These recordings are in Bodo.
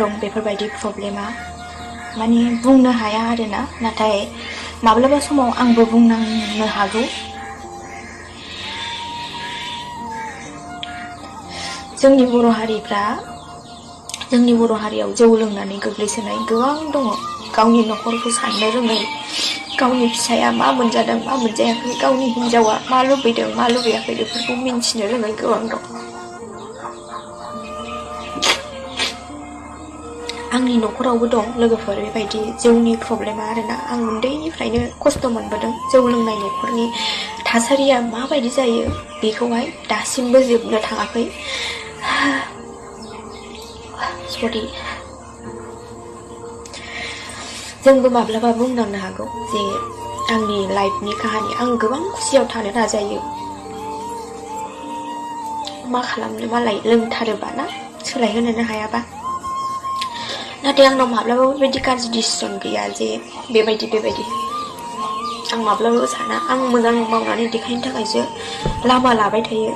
दं बेफोरबायदि प्रब्लेमा माने बुंनो हाया आरोना नाथाय माब्लाबा समाव आंबो बुंनांनो हागौ जोंनि बर' हारियाव जौ लोंनानै गोग्लैसोनाय गोबां दङ गावनि न'खरखौ साननो रोङै गावनि फिसाया मा मोनजादों मा मोनजायाखै गावनि हिनजावा मा लुबैदों मा लुबैयाखै बेफोरखौ मिन्थिनो रोङै गोबां दं आंनि न'खरावबो दं लोगोफोर बेबायदि जौनि प्रब्लेमा आरोना आं उन्दैनिफ्रायनो खस्थ' मोनबोदों जौ लोंनाय न'खरनि थासारिया माबायदि जायो बेखौहाय दासिमबो जोबनो थाङाखै सरि जोंबो माब्लाबा बुंनांनो हागौ जे आंनि लाइफनि काहानि आं गोबां खुसियाव थानो नाजायो मा खालामनो मालाय लोंथारोबा ना सोलायहोनोनो हायाबा नाथाय आंनाव माब्लाबाबो बेबायदि गाज्रि डिसिसन गैया जे बेबायदि आं माब्लाबाबो साना आं मोजां मावनानै देखायनो थाखायसो लामा लाबाय थायो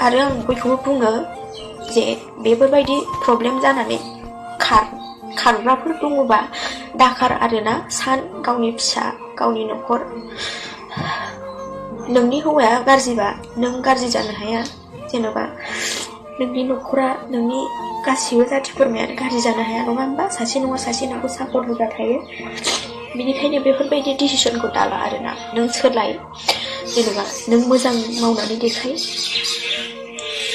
आरो आं बयखौबो बुङो जे बेफोरबायदि प्रब्लेम जानानै खारग्राफोर दङबा दाखार आरोना सान गावनि फिसा गावनि न'खर नोंनि हौवाया गाज्रिबा नों गाज्रि जानो हाया जेन'बा नोंनि न'खरा नोंनि गासिबो जाथि खुरमायानो गाज्रि जानो हाया नङा होमबा सासे नङा सासे नोंखौ सापर्ट होग्रा थायो बेनिखायनो बेफोरबायदि डिसिसनखौ दाला आरोना नों सोलाय जेनेबा नों मोजां मावनानै देखाय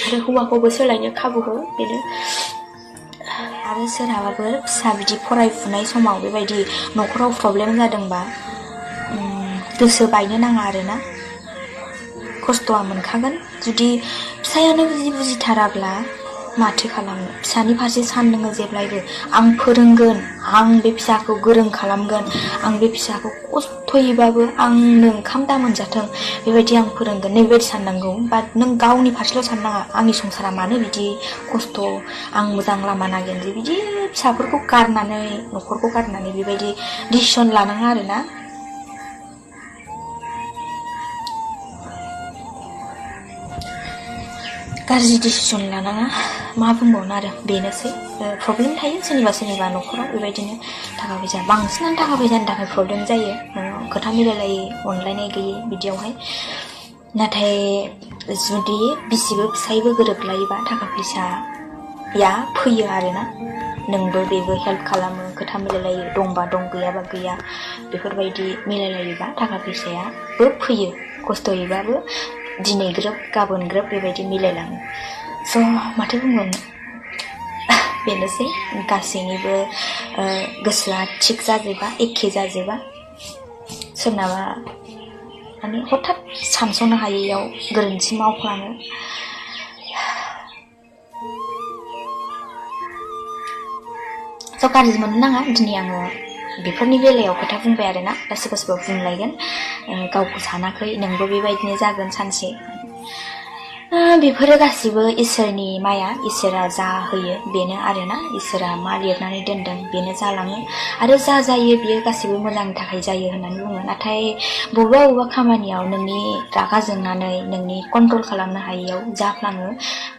आरो हौवाखौबो सोलायनो खाबु हो बेनो आरो सोरहाबाफोर फिसा बिदि फरायफुनाय समाव बेबायदि न'खराव प्रब्लेम जादोंबा गोसो बायनो नाङा आरोना खस्थ'आ मोनखागोन जुदि फिसायानो बुजिथाराब्ला माथो खालामनो फिसानि फारसे सान नोङो जेब्लायबो आं फोरोंगोन आं बे फिसाखौ गोरों खालामगोन आं बे फिसाखौ खस्थ'यैबाबो आंनो ओंखाम दा मोनजाथों बेबायदि आं फोरोंगोन नैबेबायदि साननांगौ बाट नों गावनि फारसेल' साननाङा आंनि संसारा मानो बिदि खस्थ' आं मोजां लामा नागिरनोसै बिदि फिसाफोरखौ गारनानै न'खरखौ गारनानै बेबायदि डिसिसन लानाङा आरोना गाज्रि डिसिसन लानाङा मा बुंबावनो आरो बेनोसै प्रब्लेम थायो सोरनिबा न'खराव बेबायदिनो थाखा फैसा बांसिनानो थाखा फैसानि थाखाय प्रब्लेम जायो खोथा मिलायलायै अनलायनाय गैयै बिदियावहाय नाथाय जुदि बिसिबो फिसायबो गोरोबलायोबा थाखा फैसाया फैयो आरोना नोंबो बेबो हेल्प खालामो खोथा मिलायलायो दंबा दं गैयाबा गैया बेफोरबायदि मिलायलायोबा थाखा फैसायाबो फैयो खस्थ'यैबाबो दिनै ग्रोब गाबोन ग्रोब बेबायदि मिलायलाङो स' माथो बुंबावनो बेनोसै गासैनिबो गोसोआ थिग जाजोबा एखे जाजोबा सोरनाबा माने हठात सानस'नो हायैयाव गोरोन्थि मावफ्लाङो स' गाज्रि मोननो नाङा दिनै आङो बेफोरनि बेलायाव खोथा बुंबाय आरोना दा सोरबा बुंलायगोन गावखौ सानाखै नोंबो बेबायदिनो जागोन सानसे बेफोरो गासिबो इसोरनि माया इसोरा जा होयो बेनो आरोना इसोरा मा लिरनानै दोनदों बेनो जालाङो आरो जा जायो बियो गासिबो मोजांनि थाखाय जायो होननानै बुङो नाथाय बबेबा खामानियाव नोंनि रागा जोंनानै नोंनि कन्ट्रल खालामनो हायैयाव जाफ्लाङो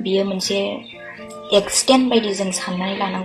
बियो मोनसे एक्सिडेन्ट बायदि जों साननानै लानांगौ